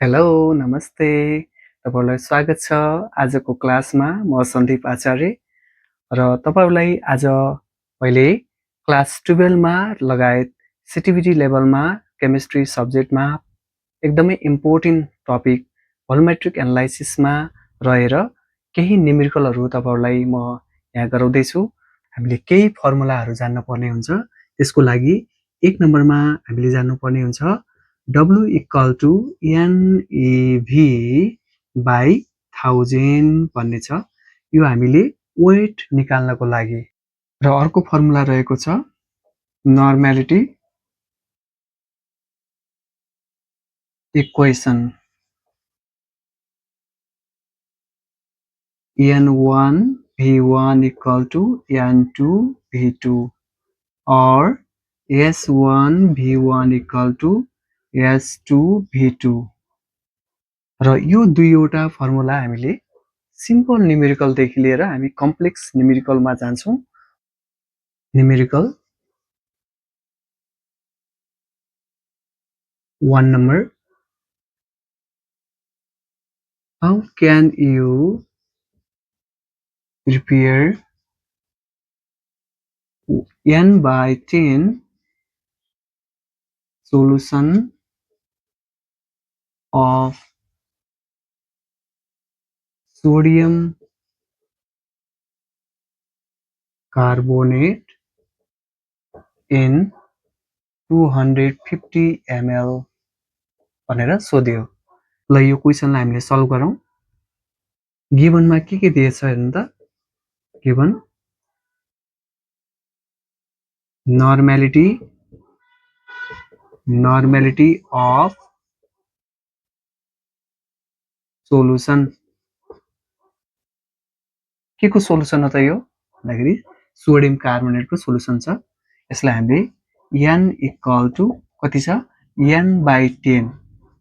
Hello, नमस्ते। तपाईहरुलाई स्वागत छ आजको क्लासमा। म सन्दीप आचार्य र तपाईहरुलाई आज मैले क्लास 12 मा लगायत सिटिभिटी लेभलमा केमिस्ट्री सब्जेक्टमा एकदमै इम्पोर्टेन्ट टपिक भोल्युमेट्रिक एनालाइसिसमा रहेर केही न्युमेरिकलहरु तपाईहरुलाई म यहाँ गराउँदै छु। हामीले केही फर्मुलाहरु जान्न पर्ने हुन्छ। त्यसको लागि 1 नम्बरमा हामीले जान्नु पर्ने हुन्छ W equal to NEV by 1000 भन्ने छ। यो हामीले वेट निकाल्नको लागि र अर्को फर्मुला रहेको छ normality equation N1 V1 equal to N2 V2 or S1 V1 equal to S2 V2 र यो दुईवटा फर्मुला हामीले सिम्पल न्युमेरिकल देखि लिएर हामी कम्प्लेक्स न्युमेरिकलमा जान्छौं। Numerical 1 number. How can you prepare n by 10 solution of sodium carbonate in 250 ml भनेर सोध्यो। ल यो क्वेशनलाई हामीले सल्भ गरौँ। गिभनमा के दिएछ हेर्नु त। गिभन normality of solution के को सोलुसन हो त यो भन्दाखेरि सोडियम कार्बोनेटको सोलुसन छ। यसलाई हामीले n इक्वल टु कति छ n by 10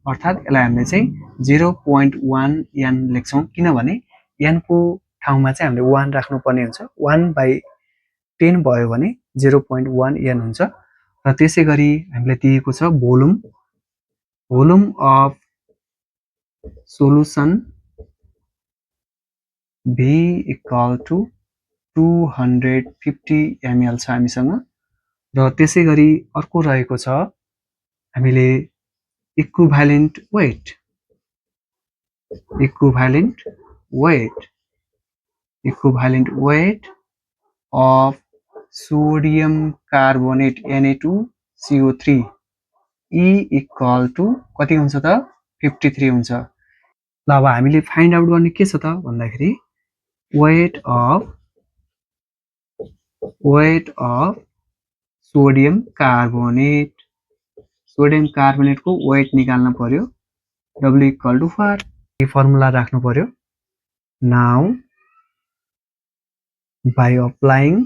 अर्थात यसलाई हामीले चाहिँ 0.1 n लेख्छौं किनभने n को ठाउँमा चाहिँ हामीले 1 राख्नु पर्ने हुन्छ। 1 by 10 भयो भने 0.1 n हुन्छ र त्यसैगरी हामीलाई दिएको छ volume of solution V equal to 250 ml छ हामीसँग र त्यसैगरी अर्को रहेको छ हामीले equivalent weight of sodium carbonate Na2CO3 E equal to कति हुन्छ त 53 हुन्छ। ल अब हामीले फाइन्ड आउट गर्ने के छ त भन्दाखेरि वेट अफ सोडियम कार्बोनेट को वेट निकाल्न पर्यो। W इक्वल टु 4 यो फर्मुला राख्नु पर्यो। Now by applying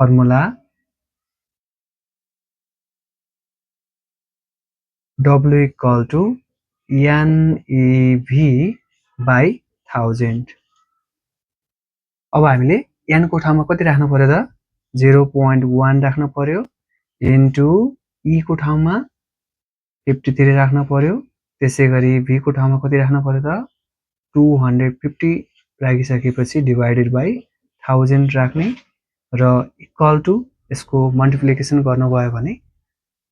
formula W equal to NEV by 1000 अब हामीले n को ठाउँमा कति राख्नु पर्यो त 0.1 राख्नु पर्यो इन्टु E को ठाउँमा 53 राख्नु पर्यो। त्यसैगरी V को ठाउँमा कति राख्नु पर्यो त 250 राखिसकेपछि डिवाइडेड बाइ 1000 राख्ने र इक्वल टु यसको मल्टिप्लिकेसन गर्नुभयो भने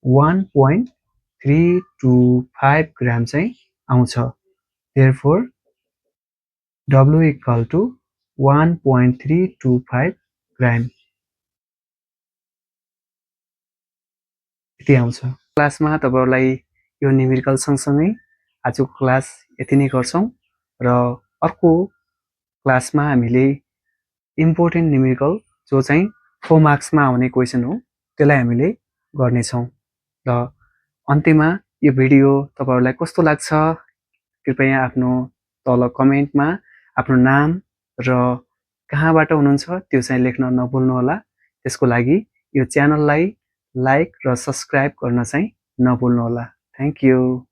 1.325 ग्राम चाहिँ आउँछ। देयरफोर W इक्वल टु 1.325 ग्राम यति आउँछ। क्लासमा तपाईहरुलाई यो न्युमेरिकल सँगसँगै आजको क्लास यति नै गर्छौं र अर्को क्लासमा हामीले इम्पोर्टेन्ट न्युमेरिकल जो चाहिँ 4 मार्क्समा आउने क्वेशन हो त्यसलाई हामीले गर्ने छौं। र अन्त्यमा यो भिडियो तपाईहरुलाई कस्तो लाग्छ कृपया आफ्नो तल कमेन्टमा आफ्नो नाम र कहाँबाट हुनुहुन्छ त्यो चाहिँ लेख्न नभुल्नु होला। त्यसको लागि यो च्यानललाई लाइक र सब्स्क्राइब गर्न चाहिँ नभुल्नु होला। Thank you.